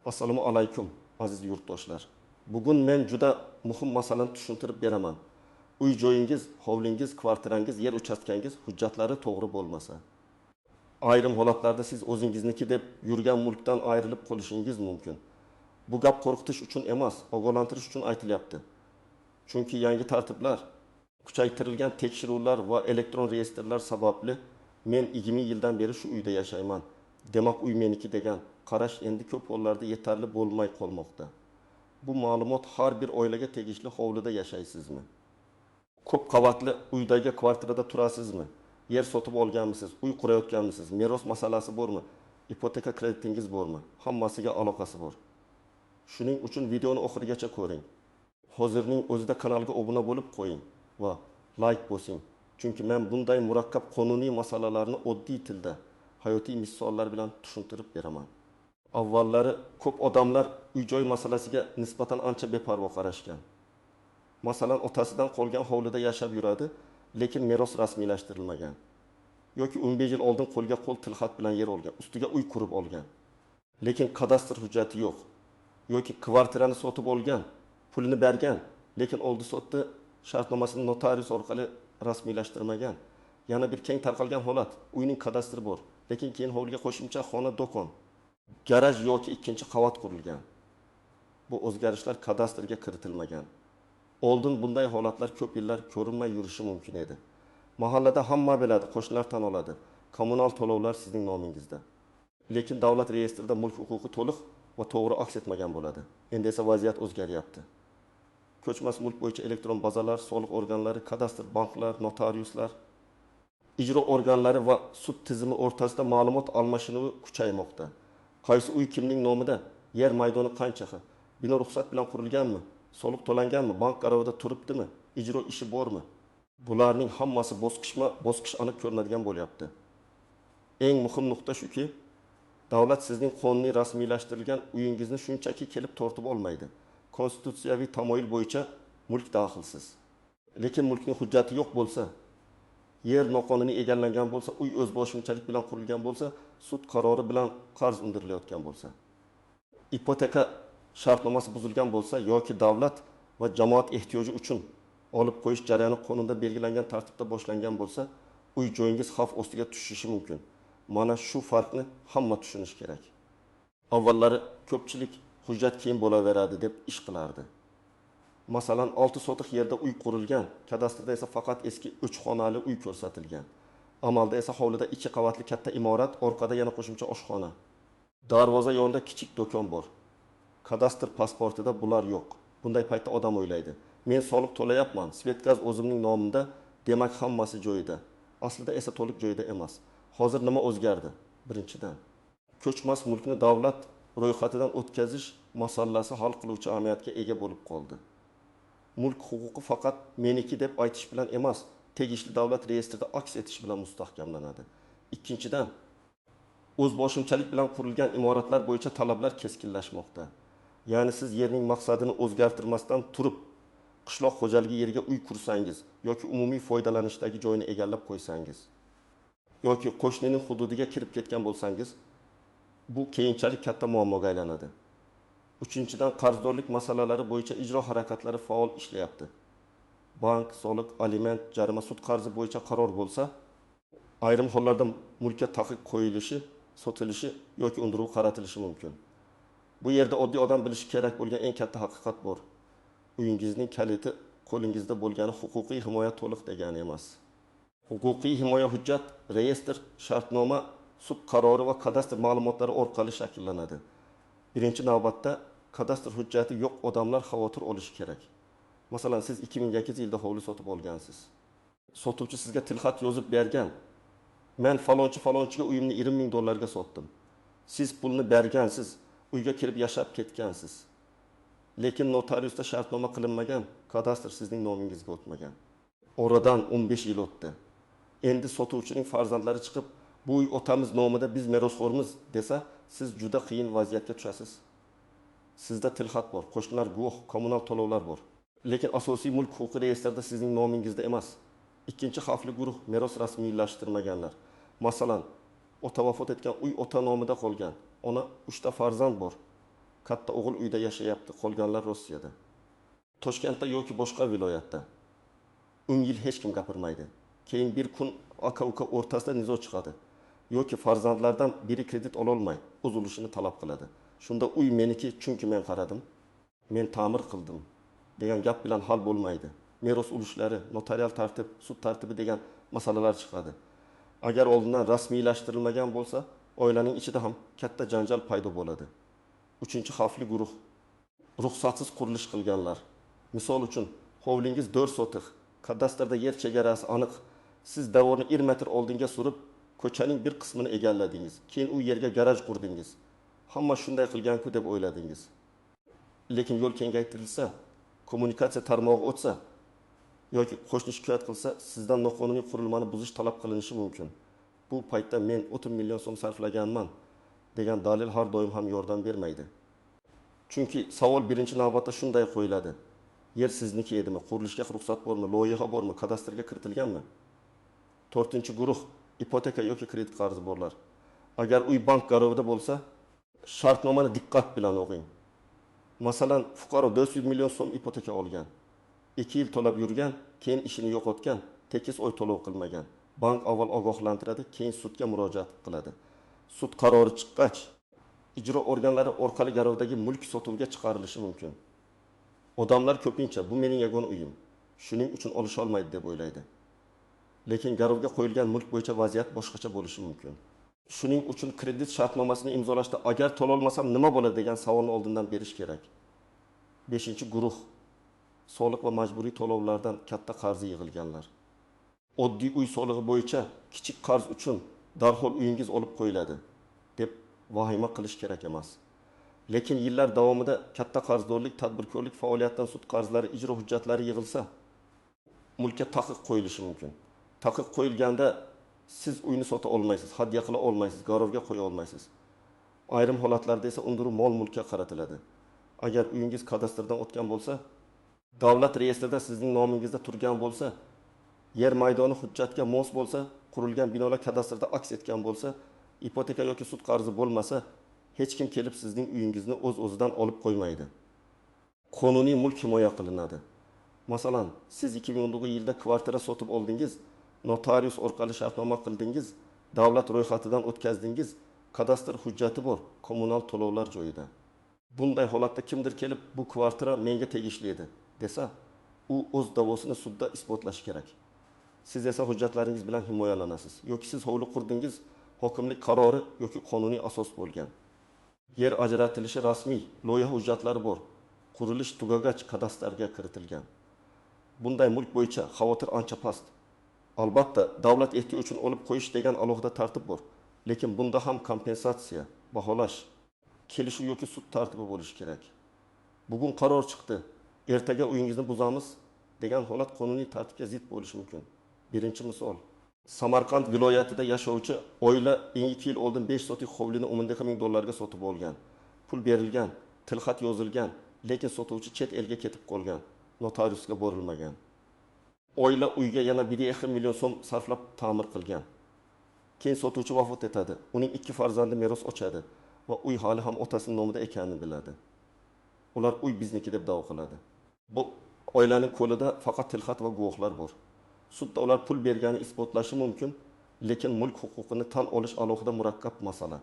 Assalomu alaykum, aziz yurtdoshlar. Bugun men juda muhim masalani tushuntirib beraman. Uy joyingiz, hovlingiz, kvartirangiz, yer uchastkangiz hujjatlari to'g'ri bo'lmasa, ayrim holatlarda siz o'zingizniki deb yurgan mulkdan ayrilib qolishingiz mumkin. Bu gap qo'rqitish uchun emas, ogohlantirish uchun aytilyapti. Chunki yangi tartiblar, kuchaytirilgan tekshiruvlar va elektron reyestrlar sababli men 20 yildan beri shu uyda yashayman, demak uy meniki degan qarash endi ko'p hollarda yetarli bo'lmay qolmoqda. Bu ma'lumot har bir oilaga tegishli. Hovlida yashaysizmi? Ko'p qavatli uydagi kvartirada turasizmi? Yer sotib olganmisiz? Uy qurayotganmisiz? Meros masalasi bormi? Ipoteka kreditingiz bormi? Hammasiga aloqasi bor. Shuning uchun videoni oxirigacha ko'ring. Hozirning o'zida kanalga obuna bo'lib qo'ying va like bosing. Chunki men bunday murakkab qonuniy masalalarni oddiy tilda, hayotiy misollar bilan tushuntirib beraman. Avvallari ko'p odamlar uy-joy masalasiga nisbatan ancha beparvo qarashgan. Masalan, otasidan qolgan hovlida yashab yuradi, lekin meros rasmiylashtirilmagan. Yoki 15 yil oldin qo'lga qo'l tilxat bilan yer olgan, ustiga uy qurib olgan. Lekin kadastr hujjati yo'q. Yoki kvartirani sotib olgan, pulini bergan, lekin oldi-sotdi shartnomasini notarius orqali rasmiylashtirmagan. Yana bir keng tarqalgan holat, uyning kadastri bor, lekin keyin hovliga qo'shimcha xona, do'kon, garaj yoki ikkinchi qavat qurilgan. Bu o'zgarishlar kadastrga kiritilmagan. Oldin bunday holatlar ko'p yillar ko'rinmay yurishi mumkin edi. Mahallada hamma biladi, qo'shnilar tan oladi. Kommunal to'lovlar sizning nomingizda. Lekin davlat reyestrida mulk huquqi to'liq va to'g'ri aks etmagan bo'ladi. Endi esa vaziyat o'zgaryapti. Ko'chmas mulk bo'yicha elektron bazalar, soliq organlari, kadastr, banklar, notariuslar, ijro organlari va sud tizimi o'rtasida ma'lumot almashinuvi kuchaymoqda. Qaysi uy kimning nomida, yer maydoni qancha, bino ruxsat bilan qurilganmi, soliq to'langanmi, bank garovida turibdimi, ijro ishi bormi? Bularning hammasi bosqichma-bosqich aniq ko'rinadigan bo'lyapti. Eng muhim nuqta shuki, davlat sizning qonuniy rasmiylashtirilgan uyingizni shunchaki kelib tortib olmaydi. Konstitutsiyaviy tamoyil bo'yicha mulk daxlsiz. Lekin mulkning hujjati yo'q bo'lsa, yer noqonuniy egallangan bo'lsa, uy o'zboshimchalik bilan qurilgan bo'lsa, sud qarori bilan qarz undirilayotgan bo'lsa, ipoteka shartnomasi buzilgan bo'lsa yoki davlat va jamoat ehtiyoji uchun olib qo'yish jarayoni qonunda belgilangan tartibda boshlangan bo'lsa, uy joyingiz xavf ostiga tushishi mumkin. Mana shu farqni hamma tushunishi kerak. Avvallari ko'pchilik hujjat keyin bo'laveradi deb ish qilardi. Masalan, 6 sotix yerda uy qurilgan, kadastrda esa faqat eski 3 xonali uy ko'rsatilgan. Amalda esa hovlida 2 qavatli katta imorat, orqada yana qo'shimcha oshxona. Darvoza yonida kichik do'kon bor. Kadastr pasportida bular yo'q. Bunday paytda odam o'ylaydi: men soliq to'layapman, svet gaz o'zimning nomimda, demak hammasi joyida. Aslida esa to'liq joyida emas. Hozir nima o'zgardi? Birinchidan, ko'chmas mulkni davlat ro'yxatidan o'tkazish masalasi hal qiluvchi ahamiyatga ega bo'lib qoldi. Mulk huquqi faqat meniki deb aytish bilan emas, tegishli davlat reyestrida aks etish bilan mustahkamlanadi. Ikkinchidan, o'zboshimchalik bilan qurilgan imoratlar bo'yicha talablar keskinlashmoqda. Ya'ni siz yerning maqsadini o'zgartirmasdan turib, qishloq xo'jaligi yeriga uy qursangiz yoki umumiy foydalanishdagi joyni egallab qo'ysangiz yoki qo'shnining hududiga kirib ketgan bo'lsangiz, bu keyinchalik katta muammoga aylanadi. Uchinchidan, qarzdorlik masalalari bo'yicha ijro harakatlari faol ishlayapti. Bank, soliq, aliment, jarima, sud qarzi bo'yicha qaror bo'lsa, ayrim hollarda mulkka taqiq qo'yilishi, sotilishi yoki undiruv qaratilishi mumkin. Bu yerda oddiy odam bilishi kerak bo'lgan eng katta haqiqat bor. Uyingizning kaliti qo'lingizda bo'lgani huquqiy himoya to'liq degani emas. Huquqiy himoya hujjat, reyestr, shartnoma, sud qarori va kadastr ma'lumotlari orqali shakllanadi. Birinchi navbatda kadastr hujjati yo'q odamlar xavotir olishi kerak. Masalan, siz 2002-yilda hovli sotib olgansiz. Sotuvchi sizga tilxat yozib bergan. Men falonchi falonchiga uyimni 20 ming dollarga sotdim. Siz pulni bergansiz, uyga kirib yashab ketgansiz. Lekin notariusda shartnoma qilinmagan, kadastr sizning nomingizga o'tmagan. Oradan 15 yil o'tdi. Endi sotuvchining farzandlari chiqib, bu uy otamiz nomida, biz merosxo'rmiz desa, siz juda qiyin vaziyatga tushasiz. Sizda tilxat bor, qo'shnilar guvoh, kommunal to'lovlar bor. Lekin asosiy mulk huquqi reyestrda sizning nomingizda emas. Ikkinchi xavfli guruh meros rasmiylashtirmaganlar. Masalan, ota vafot etgan, uy ota nomida qolgan, ona 3 ta farzand bor. Katta o'g'il uyda yashayapti, qolganlar Rossiyada. Toshkentda yoki boshqa viloyatda. 10 yil hech kim gapirmaydi. Keyin bir kun aka uka o'rtasida nizo chiqadi yoki farzandlardan biri kredit ololmay, o'z ulushini talab qiladi. Shunda uy meniki, chunki men qaradim, men ta'mir qildim degan gap bilan hal bo'lmaydi. Meros ulushlari, notarial tartib, sud tartibi degan masalalar chiqadi. Agar oldindan rasmiylashtirilmagan bo'lsa, oilaning ichida ham katta janjal paydo bo'ladi. Uchinchi xavfli guruh: ruxsatsiz qurilish qilganlar. Misol uchun, hovlingiz 4 sotix, kadastrda yer chegarasi aniq. Siz devorni 1 metr oldinga surib, ko'chaning bir qismini egalladingiz. Keyin u yerga garaj qurdingiz. Hamma shunday qilgan-ku deb o'yladingiz. Lekin yo'l kengaytirilsa, kommunikatsiya tarmog'i o'tsa yoki qo'shni shikoyat qilsa, sizdan noqonuniy qurilmani buzish talab qilinishi mumkin. Bu paytda men 30 million so'm sarflaganman degan dalil har doim ham yordam bermaydi. Chunki savol birinchi navbatda shunday qo'yiladi: yer sizniki edimi, qurilishga ruxsat bormi, loyiha bormi, kadastrga kiritilganmi? To'rtinchi guruh: ipoteka yoki kredit qarzi borlar. Agar uy bank garovida bo'lsa, shartnomani diqqat bilan o'qing. Masalan, fuqaro 400 million so'm ipoteka olgan, 2 yil to'lab yurgan, keyin ishini yo'qotgan, 8 oy to'lov qilmagan. Bank avval ogohlantiradi, keyin sudga murojaat qiladi. Sud qarori chiqqach, ijro organlari orqali garovdagi mulk sotuvga chiqarilishi mumkin. Odamlar ko'pincha bu mening yagona uyim, shuning uchun olisholmaydi deb o'ylaydi. Lekin garovga qo'yilgan mulk bo'yicha vaziyat boshqacha bo'lishi mumkin. Shuning uchun kredit shartnomasini imzolashda agar to'lolmasam nima bo'ladi degan savolni oldindan berish kerak. Beshinchi guruh: soliq va majburiy to'lovlardan katta qarzi yig'ilganlar. Oddiy uy solig'i bo'yicha kichik qarz uchun darhol uyingiz olib qo'yiladi deb vahima qilish kerak emas. Lekin yillar davomida katta qarzdorlik, tadbirkorlik faoliyatidan sud qarzlari, ijro hujjatlari yig'ilsa, mulkka taqiq qo'yilishi mumkin. Taqiq qo'yilganda siz uyni sota olmaysiz, hadya qila olmaysiz, garovga qo'ya olmaysiz. Ayrim holatlarda esa undiruv mol mulkka qaratiladi. Agar uyingiz kadastrdan o'tgan bo'lsa, davlat reyestrida sizning nomingizda turgan bo'lsa, yer maydoni hujjatga mos bo'lsa, qurilgan binolar kadastrda aks etgan bo'lsa, ipoteka yoki sud qarzi bo'lmasa, hech kim kelib sizning uyingizni o'z o'zidan olib qo'ymaydi. Qonuniy mulk himoya qilinadi. Masalan, siz 2019 yilda kvartira sotib oldingiz, notarius orqali shartnoma qildingiz, davlat ro'yxatidan o'tkazdingiz, kadastr hujjati bor, kommunal to'lovlar joyida. Bunday holatda kimdir kelib bu kvartira menga tegishli edi desa, u o'z da'vosini sudda isbotlashi kerak. Siz esa hujjatlaringiz bilan himoyalanasiz. Yoki siz hovli qurdingiz, hokimlik qarori yoki qonuniy asos bo'lgan. Yer ajratilishi rasmiy, loyiha hujjatlari bor. Qurilish tugagach kadastrga kiritilgan. Bunday mulk bo'yicha xavotir ancha past. Albatta, davlat ehtiyoj uchun olib qo'yish degan alohida tartib bor. Lekin bunda ham kompensatsiya, baholash, kelishuv yoki sud tartibi bo'lishi kerak. Bugun qaror chiqdi, ertaga uyingizni buzamiz degan holat qonuniy tartibga zid bo'lishi mumkin. Birinchi misol. Samarqand viloyatida yashovchi oila 2 yil oldin 5 sotix hovlini 12 ming dollarga sotib olgan. Pul berilgan, tilxat yozilgan, lekin sotuvchi chet elga ketib qolgan, notariusga borilmagan. Oila uyga yana 1,5 million so'm sarflab ta'mir qilgan. Keyin sotuvchi vafot etadi. Uning ikki farzandi meros ochadi va uy hali ham otasining nomida ekanini biladi. Ular uy bizniki deb da'vo qiladi. Bu oilaning qo'lida faqat tilxat va guvohlar bor. Sudda ular pul berganini isbotlashi mumkin, lekin mulk huquqini tan olish alohida murakkab masala.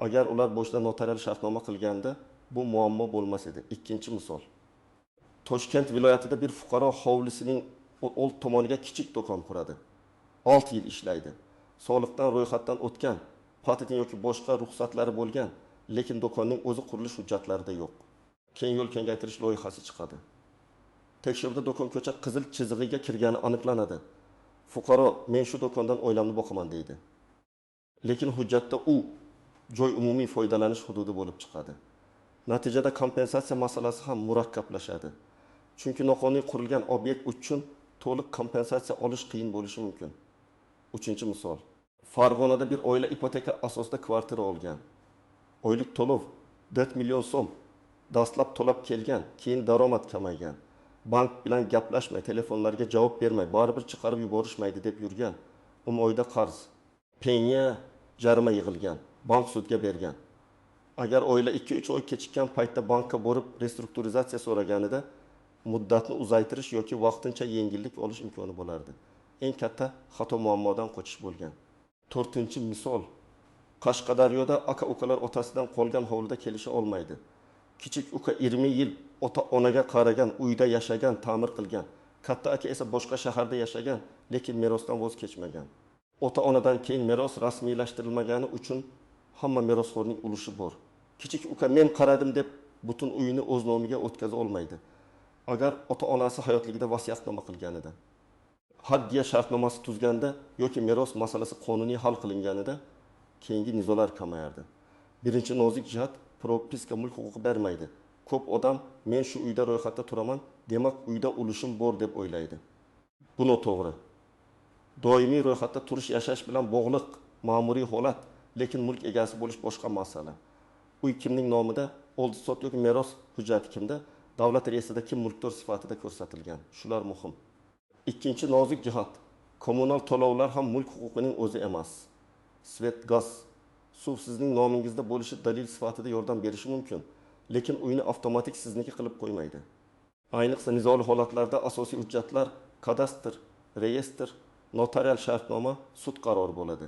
Agar ular boshida notarial shartnoma qilganda, bu muammo bo'lmas edi. Ikkinchi misol. Toshkent viloyatida bir fuqaro hovlisining old tomoniga kichik do'kon quradi. 6 yil ishlaydi. Soliqdan ro'yxatdan o'tgan, patent yoki boshqa ruxsatlari bo'lgan, lekin do'konning o'zi qurilish hujjatlarida yo'q. Keyin yo'l kengaytirish loyihasi chiqadi. Tekshiruvda do'kon ko'cha qizil chizig'iga kirgani aniqlanadi. Fuqaro men shu do'kondan oilamni boqaman deydi. Lekin hujjatda u joy umumiy foydalanish hududi bo'lib chiqadi. Natijada kompensatsiya masalasi ham murakkablashadi. Chunki noqonuniy qurilgan obyekt uchun to'liq kompensatsiya olish qiyin bo'lishi mumkin. Uchinchi misol. Farg'onada bir oila ipoteka asosida kvartira olgan. Oylik to'lov 4 million so'm. Dastlab to'lab kelgan, keyin daromad kamaygan. Bank bilan gaplashmay, telefonlarga javob bermay, baribir chiqarib yuborishmaydi deb yurgan. 10 oyda qarz, penya, jarima yig'ilgan. Bank sudga bergan. Agar oila 2-3 oy kechikkan paytda bankka borib restrukturizatsiya so'raganida, muddatni uzaytirish yoki vaqtincha yengillik olish imkoni bo'lardi. Eng katta xato muammodan qochish bo'lgan. To'rtinchi misol. Qashqadaryoda aka-ukalar otasidan qolgan hovlida kelisha olmaydi. Kichik uka 20 yil ota-onaga qaragan, uyda yashagan, ta'mir qilgan. Katta aka esa boshqa shaharda yashagan, lekin merosdan voz kechmagan. Ota-onadan keyin meros rasmiylashtirilmagani uchun hamma merosxo'rning ulushi bor. Kichik uka men qaradim deb butun uyni o'z nomiga o'tkaza olmaydi. Agar ota-onasi hayotligida vasiyatnoma qilganida, hadya shartnomasi tuzganda yoki meros masalasi qonuniy hal qilinganida, keyingi nizolar kamayardi. Birinchi nozik jihat: propiska mulk huquqi bermaydi. Ko'p odam men shu uyda ro'yxatda turaman, demak uyda ulushim bor deb o'ylaydi. Bu noto'g'ri. Doimiy ro'yxatda turish yashash bilan bog'liq ma'muriy holat, lekin mulk egasi bo'lish boshqa masala. Uy kimning nomida, oldi sotdi yoki meros hujjati kimda, davlat reyestrida kim mulkdor sifatida ko'rsatilgan, shular muhim. Ikkinchi nozik jihat: kommunal to'lovlar ham mulk huquqining o'zi emas. Свет, gaz, suv sizning nomingizda bo'lishi dalil sifatida yordam berishi mumkin, lekin uyni avtomatik sizniki qilib qo'ymaydi. Ayniqsa nizoli holatlarda asosiy hujjatlar kadastr, reyestr, notarial shartnoma, sud qarori bo'ladi.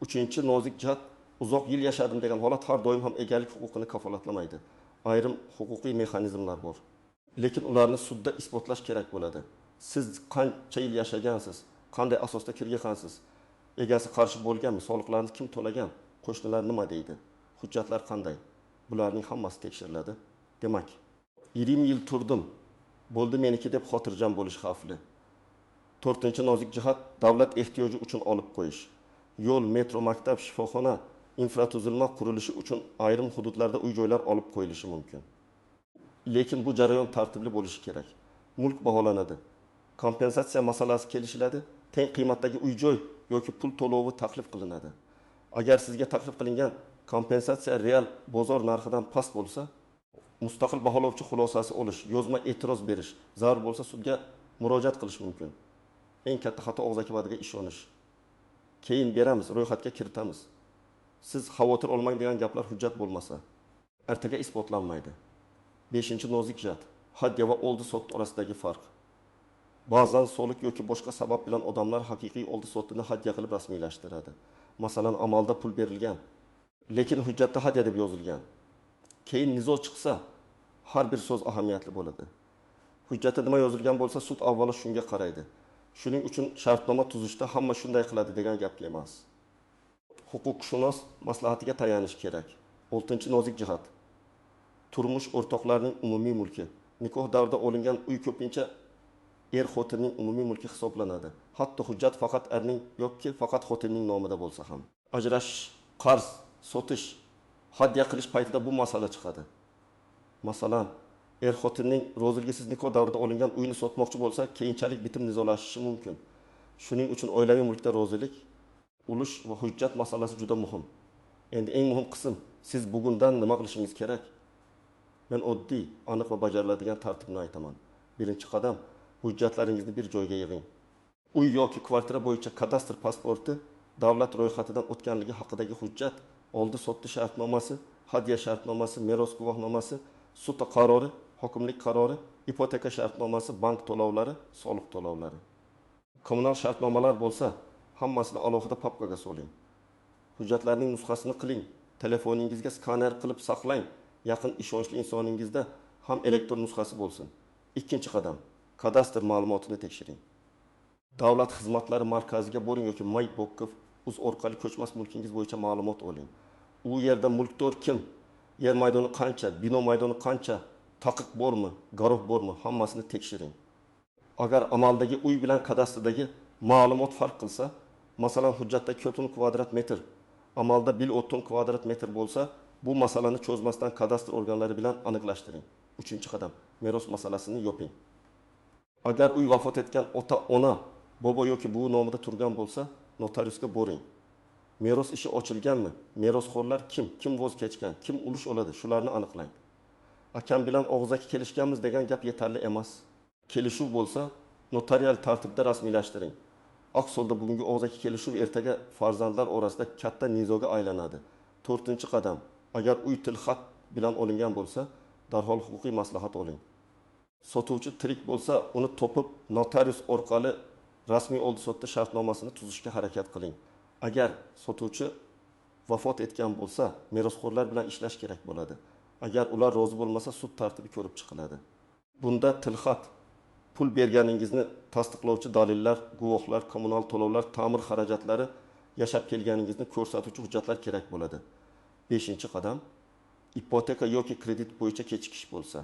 Uchinchi nozik jihat: uzoq yil yashadim degan holat har doim ham egalik huquqini kafolatlamaydi. Ayrim huquqiy mexanizmlar bor, lekin ularni sudda isbotlash kerak bo'ladi. Siz qancha yil yashagansiz, qanday asosda kirgansiz, egasi qarshi bo'lganmi, soliqlarni kim to'lagan, qo'shnilar nima deydi, hujjatlar qanday, bularning hammasi tekshiriladi. Demak, 20 yil turdim, bo'ldi, meniki deb xotirjam bo'lish xavfli. To'rtinchi nozik jihat: davlat ehtiyoji uchun olib qo'yish. Yo'l, metro, maktab, shifoxona, infratuzilma qurilishi uchun ayrim hududlarda uy joylar olib qo'yilishi mumkin. Lekin bu jarayon tartibli bo'lishi kerak. Mulk baholanadi, kompensatsiya masalasi kelishiladi, teng qiymatdagi uy joy yoki pul to'lovi taklif qilinadi. Agar sizga taklif qilingan kompensatsiya real bozor narxidan past bo'lsa, mustaqil baholovchi xulosasi olish, yozma e'tiroz berish, zarur bo'lsa sudga murojaat qilish mumkin. Eng katta xato og'zaki va'daga ishonish. Keyin beramiz, ro'yxatga kiritamiz, siz xavotir olmang degan gaplar hujjat bo'lmasa, ertaga isbotlanmaydi. Beshinchi nozik jihat: hadya va oldi sotdi orasidagi farq. Ba'zan soliq yoki boshqa sabab bilan odamlar haqiqiy oldi sotdini hadya qilib rasmiylashtiradi. Masalan, amalda pul berilgan, lekin hujjatda hadya deb yozilgan. Keyin nizo chiqsa, har bir so'z ahamiyatli bo'ladi. Hujjatda nima yozilgan bo'lsa, sud avvalo shunga qaraydi. Shuning uchun shartnoma tuzishda hamma shunday qiladi degan gap emas, huquqshunos maslahatiga tayanish kerak. Oltinchi nozik jihat: turmush o'rtoqlarning umumiy mulki. Nikoh davrida olingan uy ko'pincha er xotinning umumiy mulki hisoblanadi, hatto hujjat faqat erning yoki faqat xotinning nomida bo'lsa ham. Ajrashish, qarz, sotish, hadya qilish paytida bu masala chiqadi. Masalan, er xotinning roziligisiz nikoh davrida olingan uyni sotmoqchi bo'lsa, keyinchalik bitim nizolashishi mumkin. Shuning uchun oilaviy mulkda rozilik, ulush va hujjat masalasi juda muhim. Endi eng muhim qism: siz bugundan nima qilishingiz kerak? Men oddiy, aniq va bajariladigan tartibni aytaman. Birinchi qadam: hujjatlaringizni bir joyga yig'ing. Uy yoki kvartira bo'yicha kadastr pasporti, davlat ro'yxatidan o'tganligi haqidagi hujjat, oldi sotdi shartnomasi, hadya shartnomasi, meros guvohnomasi, sud qarori, hokimlik qarori, ipoteka shartnomasi, bank to'lovlari, soliq to'lovlari. Kommunal shartnomalar bo'lsa, hammasini alohida papkaga soling. Hujjatlarning nusxasini qiling, telefoningizga skaner qilib saqlang, yaqin ishonchli insoningizda ham elektron nusxasi bo'lsin. Ikkinchi qadam: kadastr ma'lumotini tekshiring. Davlat xizmatlari markaziga boring yoki my.gov.uz orqali ko'chmas mulkingiz bo'yicha ma'lumot oling. U yerda mulkdor kim, yer maydoni qancha, bino maydoni qancha, taqiq bormi, garov bormi, hammasini tekshiring. Agar amaldagi uy bilan kadastrdagi ma'lumot farq qilsa, masalan, hujjatda 2 kvadrat metr, amalda 1,5 kvadrat metr bo'lsa, bu masalani cho'zmasdan kadastr organlari bilan aniqlashtiring. Uchinchi qadam: meros masalasini yoping. Agar uy vafot etgan ota ona, bobo yoki buvi nomida turgan bo'lsa, notariusga boring. Meros ishi ochilganmi, merosxo'rlar kim, kim voz kechgan, kim ulush oladi, shularni aniqlang. Akam bilan og'zaki kelishganmiz degan gap yetarli emas. Kelishuv bo'lsa, notarial tartibda rasmiylashtiring. Aks holda bugungi og'zaki kelishuv ertaga farzandlar orasida katta nizoga aylanadi. To'rtinchi qadam: Agar uy tilxat bilan olingan bo'lsa, darhol huquqiy maslahat oling. Sotuvchi tirik bo'lsa, uni topib, notarius orqali rasmiy oldi-sotdi shartnomasini tuzishga harakat qiling. Agar sotuvchi vafot etgan bo'lsa, merosxo'rlar bilan ishlash kerak bo'ladi. Agar ular rozi bo'lmasa, sud tartibi ko'rib chiqiladi. Bunda tilxat, pul berganingizni tasdiqlovchi dalillar, guvohlar, kommunal to'lovlar, ta'mir xarajatlari, yashab kelganingizni ko'rsatuvchi hujjatlar kerak bo'ladi. 5 qadam, ipoteka yoki kredit bo'yicha kechikish bo'lsa,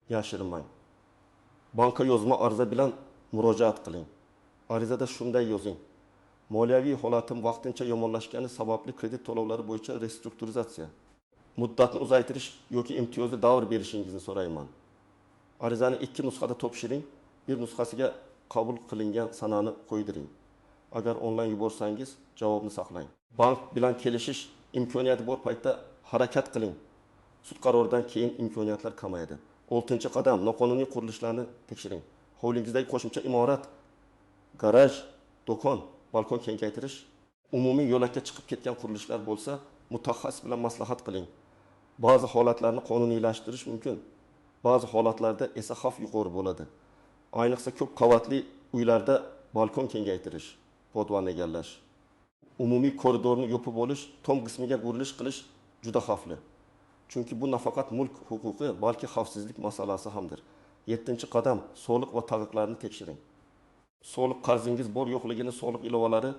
yashirmang. Banka yozma ariza bilan murojaat qiling. Arizada shunday yozing: moliyaviy holatim vaqtincha yomonlashgani sababli kredit to'lovlari bo'yicha restrukturizatsiya, muddatni uzaytirish yoki imtiyozli davr berishingizni so'rayman. Arizani 2 nusxada topshiring, bir nusxasiga qabul qilingan sanani qo'ydiring. Agar onlayn yuborsangiz, javobni saqlang. Bank bilan kelishish imkoniyati bor paytda harakat qiling. Sud qaroridan keyin imkoniyatlar kamayadi. 6 qadam, noqonuniy qurilishlarni tekshiring. Hovlingizdagi qo'shimcha imorat, garaj, do'kon, balkon kengaytirish, umumiy yo'lakka chiqib ketgan qurilishlar bo'lsa, mutaxassis bilan maslahat qiling. Ba'zi holatlarni qonuniylashtirish mumkin. Ba'zi holatlarda esa xavf yuqori bo'ladi. Ayniqsa ko'p qavatli uylarda balkon kengaytirish, podvalni egallash, umumiy koridorni yopib olish, tom qismiga qurilish qilish juda xavfli. Chunki bu nafaqat mulk huquqi, balki xavfsizlik masalasi hamdir. 7 qadam, soliq va taqiqlarni tekshiring. Soliq qarzingiz bor yo'qligini soliq ilovalari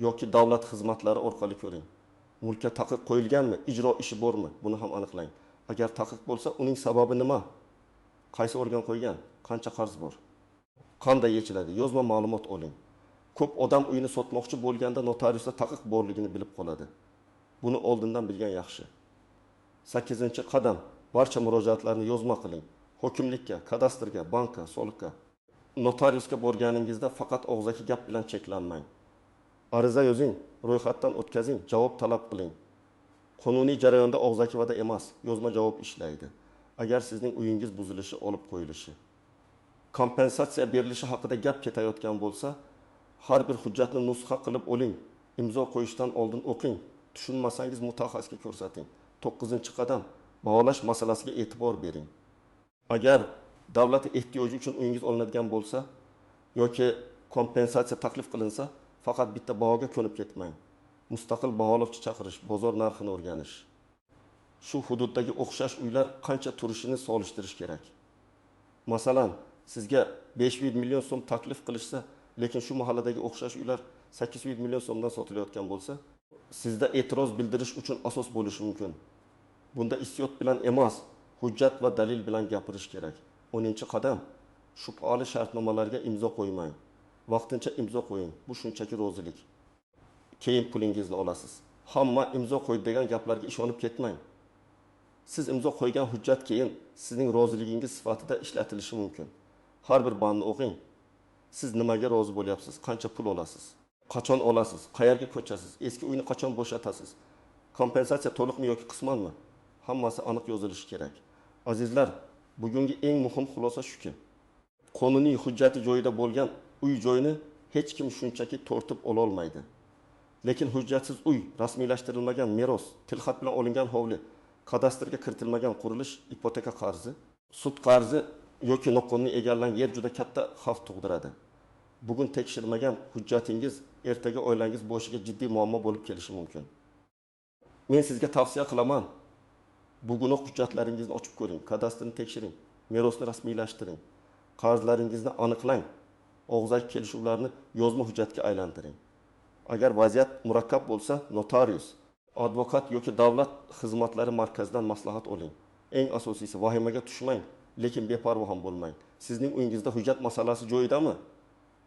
yoki davlat xizmatlari orqali ko'ring. Mulkka taqiq qo'yilganmi, ijro ishi bormi, buni ham aniqlang. Agar taqiq bo'lsa, uning sababi nima? Qaysi organ qo'ygan? Qancha qarz bor? Qanday yechiladi? Yozma ma'lumot oling. Ko'p odam uyini sotmoqchi bo'lganda notariusda taqiq borligini bilib qoladi. Buni oldindan bilgan yaxshi. 8 qadam, barcha murojaatlarni yozma qiling. Hokimlikka, kadastrga, bankka, soliqqa. Notariusga borganingizda faqat og'zaki gap bilan cheklanmang. Ariza yozing, ro'yxatdan o'tkazing, javob talab qiling. Qonuniy jarayonda og'zaki va'da emas, yozma javob ishlaydi. Agar sizning uyingiz buzilishi, olib qo'yilishi, kompensatsiya berilishi haqida gap ketayotgan bo'lsa, har bir hujjatni nusxa qilib oling, imzo qo'yishdan oldin o'qing, tushunmasangiz mutaxassisga ko'rsating. 9 qadam, baholash masalasiga e'tibor bering. Agar davlat ehtiyoji uchun uyingiz olinadigan bo'lsa yoki kompensatsiya taklif qilinsa, faqat bitta bahoga ko'nib ketmang. Mustaqil baholovchi chaqirish, bozor narxini o'rganish. Shu hududdagi o'xshash uylar qancha turishini solishtirish kerak. Masalan, sizga 500 million so'm taklif qilishsa, lekin shu mahalladagi o'xshash uylar 800 million so'mdan sotilayotgan bo'lsa, sizda e'tiroz bildirish uchun asos bo'lishi mumkin. Bunda hissiyot bilan emas, hujjat va dalil bilan gapirish kerak. 10 qadam, shubhali shartnomalarga imzo qo'ymang. Vaqtincha imzo qo'ying. Bu shunchaki rozilik. Keyin pulingizni olasiz. Hamma imzo qo'ydi degan gaplarga ishonib ketmang. Siz imzo qo'ygan hujjat keyin sizning roziligingiz sifatida ishlatilishi mumkin. Har bir bandni o'qing. Siz nimaga rozi bo'lyapsiz? Qancha pul olasiz? Qachon olasiz? Qayerga ko'chasiz? Eski uyni qachon bo'shatasiz? Kompensatsiya to'liqmi yoki qismanmi? Hammasi aniq yozilishi kerak. Azizlar, bugungi eng muhim xulosa shuki, qonuniy hujjati joyida bo'lgan uy joyini hech kim shunchaki tortib ola olmaydi. Lekin hujjatsiz uy, rasmiylashtirilmagan meros, tilxat bilan olingan hovli, kadastrga kiritilmagan qurilish, ipoteka qarzi, sud qarzi yoki noqonuniy egallangan yer juda katta xavf tug'diradi. Bugun tekshirmagan hujjatingiz ertaga oilangiz boshiga jiddiy muammo bo'lib kelishi mumkin. Men sizga tavsiya qilaman. Bugunoq hujjatlaringizni ochib ko'ring, kadastrni tekshiring, merosni rasmiylashtiring, qarzlaringizni aniqlang, og'zaki kelishuvlarni yozma hujjatga aylantiring. Agar vaziyat murakkab bo'lsa, notarius, advokat yoki davlat xizmatlari markazidan maslahat oling. Eng asosiysi, vahimaga tushmang, lekin beparvo ham bo'lmang. Sizning uyingizda hujjat masalasi joyidami?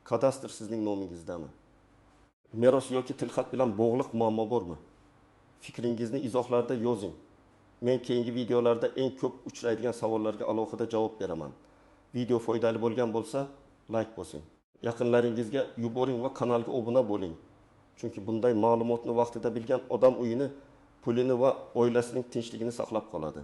Kadastr sizning nomingizdami? Meros yoki tilxat bilan bog'liq muammo bormi? Fikringizni izohlarda yozing. Men keyingi videolarda eng ko'p uchraydigan savollarga alohida javob beraman. Video foydali bo'lgan bo'lsa, like bosing. Yaqinlaringizga yuboring va kanalga obuna bo'ling. Chunki bunday ma'lumotni vaqtida bilgan odam uyini, pulini va oilasining tinchligini saqlab qoladi.